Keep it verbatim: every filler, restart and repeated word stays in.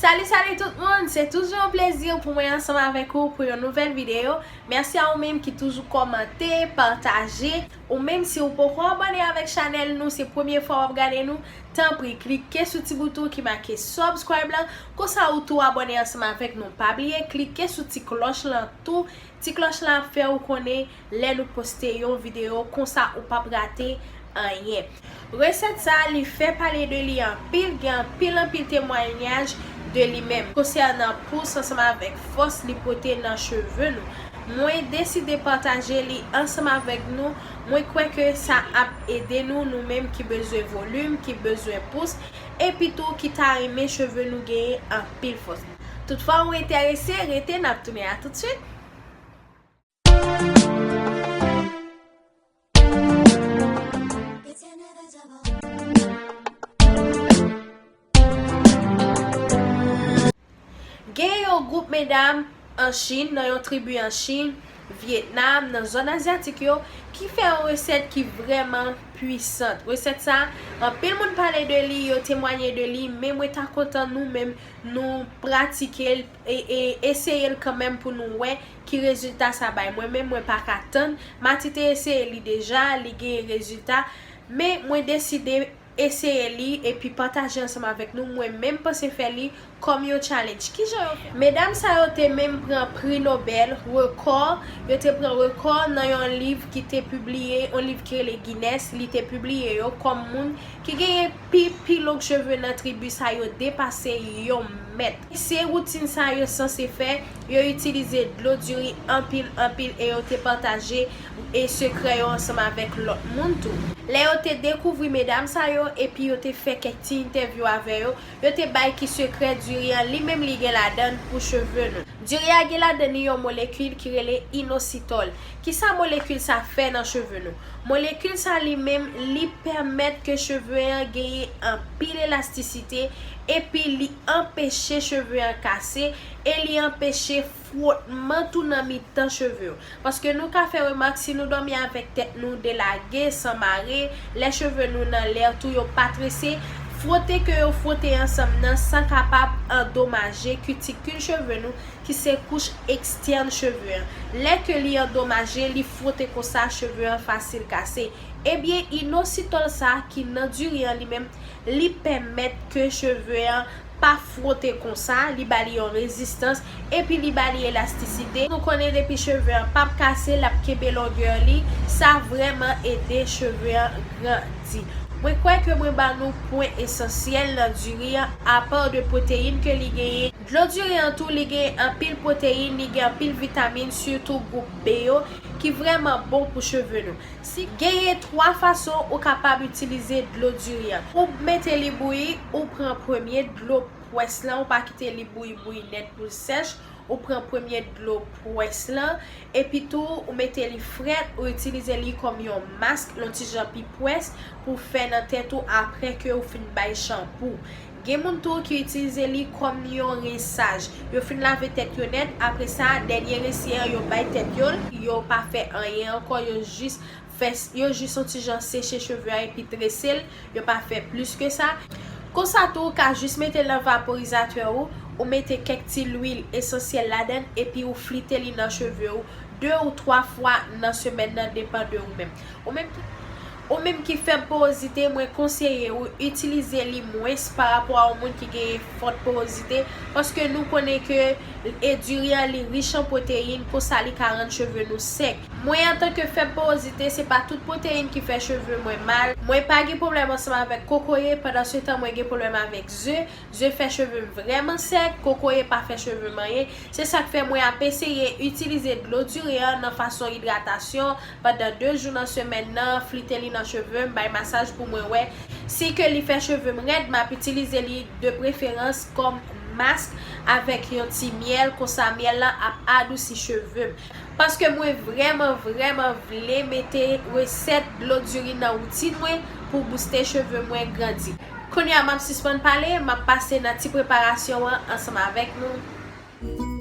Salut, salut tout moun! Se toujou yon plezi pou mwen ansanm avèk ou pou yon nouvèl videyo. Mèsi a ou menm ki toujou kòmante, pataje. Ou menm si ou poko abòne avèk chanèl nou, se premye fwa w ap gade nou, tanpri klike sou ti bouton ki make subscribe lan. Konsa ou tou abòne ansanm avèk nou. Pa bliye klike sou ti klòch lan tou. Ti klòch la ap fè ou konnen lè nou poste yon videyo, konsa ou p ap rate anyen. Resèt sa a, li fè pale de li anpil, gen anpil, anpil temwayaj de li menm. Konsènan pous ansanm avèk fòs li pote nan cheve nou. Mwen deside pataje li ansanm avèk nou. Mwen kwè ke sa ap ede nou, nou menm ki bezwen volim, ki bezwen pous, epi tou ki ta renmen cheve nou genyen anpil fòs. Toutfwa ou enterese, rete, n ap tounen a toutswit. Gen yon gwoup medam an Chin, nan yon tribi an Chin, Vyetnam, nan zòn azyatik yo, ki fè yon resèt ki vrèman pwisant. Resèt sa, anpil moun pale de li, yo temwaye de li, men mwen ta kontan nou menm, nou pratike l, e, e eseye l kanmenm pou nou wè ki rezilta sa bay. Mwen menm, mwen pa ka tann. Mati te eseye li deja, li genyen rezilta. Men mwen deside eseye li epi pataje ansanm avèk nou. Mwen menm panse fè li kòm yon challenge. Kijan yo fè? Medam sa yo te menm pran pri Nobèl, rekò, yo te pran rekò nan yon liv ki te pibliye, yon liv ki rele Guinness, li te pibliye yo kòm moun ki genyen pi, pi long cheve nan tribi sa yo depase yon mèt. Se woutin sa yo sanse fè, yo itilize dlo diri anpil, anpil e yo te pataje e sekrè yo ansanm avèk lòt moun tou. Lè yo te dekouvri medam sa yo epi yo te fè kèk ti entèvyou avè yo, yo te bay ki sekrè diri an li menm li gen ladan l pou cheve nou. Diri a gen ladan li yon molekil ki rele inositòl. Kisa molekil sa fè nan cheve nou? Molekil sa li menm, li pèmèt ke cheve an genyen anpil elastisite, epi li anpeche cheve an kase, e li anpeche fwotman tou nan mitan cheve yo. Paske nou ka fè remak, si nou dòmi avèk tèt nou delage, san mare, lè cheve nou nan lè tou yo pa trese, fwote ke yo fwote ansanm nan, sa kapab andomaje kitikil cheve nou, ki se kouch ekstèn cheve an. Lè ke li andomaje, li fwote konsa, cheve an fasil kase. Ebyen, inositòl sa ki nan diri an li menm, li pèmèt ke cheve an pa fwote konsa, li ba li yon rezistans, epi li ba li elastisite. Nou konnen depi cheve an p ap kase, l ap kenbe longè li, sa vrèman ede cheve an grandi. Mwen kwè ke mwen ba nou pwen esansyèl nan diri an, apa de pwoteyin ke li genyen. Dlo diri an tou, li gen anpil pwoteyin, li gen anpil vitamin, sitou gwoup B yo, ki vrèman bon pou cheve nou. Si genyen twa fason ou kapab itilize dlo diri an. Ou mete li bouyi, ou pran premye dlo pwès lan, ou pa kite li bouyi, bouyi nèt pou l sèch, ou pran premye dlo pwès lan, epi tou ou mete li frèt, ou itilize li kòm yon mask, yon ti jan pi pwès pou fè nan tèt ou apre ke ou fin bay chanpou. Gen moun tou ki itilize li kòm yon rensaj. Yo fin lave tèt yo nèt, apre sa, dènye rense an, yo bay tèt yo l, yo pa fè anyen ankò, yo jis fè, yo jis yon ti jan seche cheve a epi trese l, yo pa fè plis ke sa. Konsa tou, ou ka jis mete l nan vaporizatè ou, ou mete kèk ti lwil esansyèl ladan l, epi ou flite li nan cheve ou, de ou twa fwa nan semèn nan, depann de ou menm. Ou menm ki, ou menm ki fèb porozite, mwen konseye ou itilize li mwens pa rapò a yon moun ki gen fòt porozite, paske nou konnen ke e diri an li rich an pwoteyin, konsa li ka rann cheve nou sèk. Mwen, antanke fèb porozite, se pa tout pwoteyin ki fè cheve mwen mal. Mwen pa gen pwoblèm ansanm avèk kokoye, pandansetan mwen gen pwoblèm avèk ze. Ze fè cheve m vrèman sèk, kokoye pa fè cheve m anyen. Se sa k fè mwen ap eseye itilize dlo diri an nan fason idratasyon pandan de jou nan semèn nan, flite li nan cheve m, bay masaj pou mwen wè si ke li fè cheve m rèd, m ap itilize li de preferans kòm mask avèk yon ti myèl, konsa myèl lan ap adousi cheve m. Paske mwen vrèman, vrèman vle mete resèt dlo diri nan woutin mwen pou bouste cheve mwen grandi. Kounye a m ap sispann pale, m ap pase nan ti preparasyon an ansanm avèk nou.